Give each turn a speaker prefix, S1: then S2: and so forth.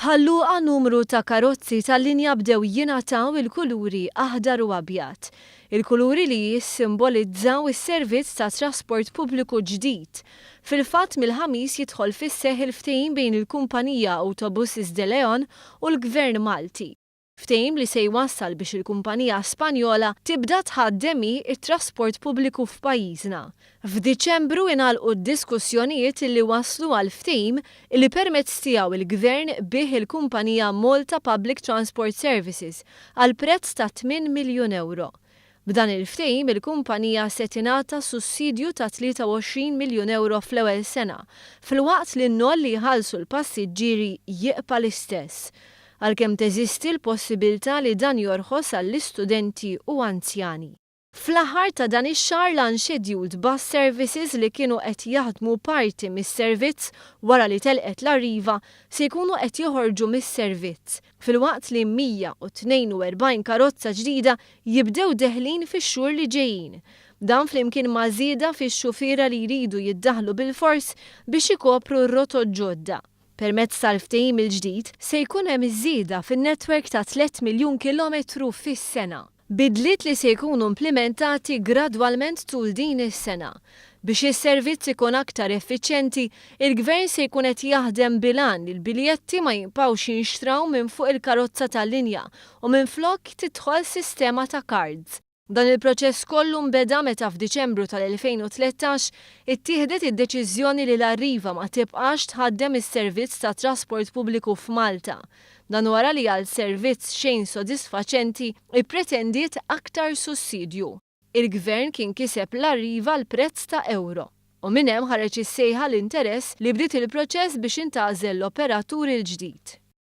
S1: F'Ħal Luqa numru ta' karozzi tal-linja bdew jingħataw il-kuluri aħdar u abjad. Il-kuluri li jissimbolizzaw is-servizz ta' trasport pubbliku ġdid. Fil-fatt mill-Ħamis jidħol fis-seħħ il-ftehim bejn il-kumpanija Autobuses de Leon u l-Gvern Malti. Ftehim li se jwassal biex il-kumpanija Spanjola tibda tħaddem hi t-trasport pubbliku f'pajjiżna. F'Diċembru ingħalqu d-diskussjonijiet li wasslu għal ftehim li permezz tiegħu l-Gvern biegħ il-kumpanija Malta Public Transport Services għal prezz ta' 8 miljun ewro. B'dan il-ftehim il-kumpanija se tingħata sussidju ta' 23 miljun ewro fl-ewwel sena, filwaqt li n-noll li jħallsu l-passiġġieri jiqpa' l-istess. Għalkemm teżisti l-possibilità li dan jorħos għall-istudenti u anzjani. Fl-aħħar ta' dan ix-xahar l-unscheduled bus services li kienu qed jaħdmu parti mis-servizz wara li telqet l-Arriva se jkunu qed joħorġu mis-servizz, filwaqt li 142 karozza ġdida jibdew deħlin fix-xhur li ġejjin. Dan flimkien ma' żieda fix-xufiera li jridu jiddaħħlu bilfors biex ikopru r-rotot ġodda. Permezz tal-ftehim il-ġdid se jkun hemm żieda fin-netwerk ta' 3 miljun kilometru fis-sena. Bidliet li se jkunu implimentati gradwalment tul din is-sena. Biex is-servizz ikun aktar effiċjenti, il-Gvern se jkun qed jaħdem bil-għan li l-biljetti ma jibqgħux jinxtraw minn fuq il-karozza tal-linja u minflok tidħol sistema ta' cards. Dan il-proċess kollu nbeda meta f'Diċembru tal-2013 ittieħdet id-deċiżjoni li l-Arriva ma tibqax tħaddem is-servizz ta' trasport pubbliku f'Malta. Dan wara li għal servizz xejn sodisfaċenti ippretendiet aktar sussidju. Il-Gvern kien kiseb l-Arriva għal prezz ta' ewro. U minn hemm ħareġ is-sejħa l-interess li bdiet il-proċess biex intgħażel l-operatur il-ġdid.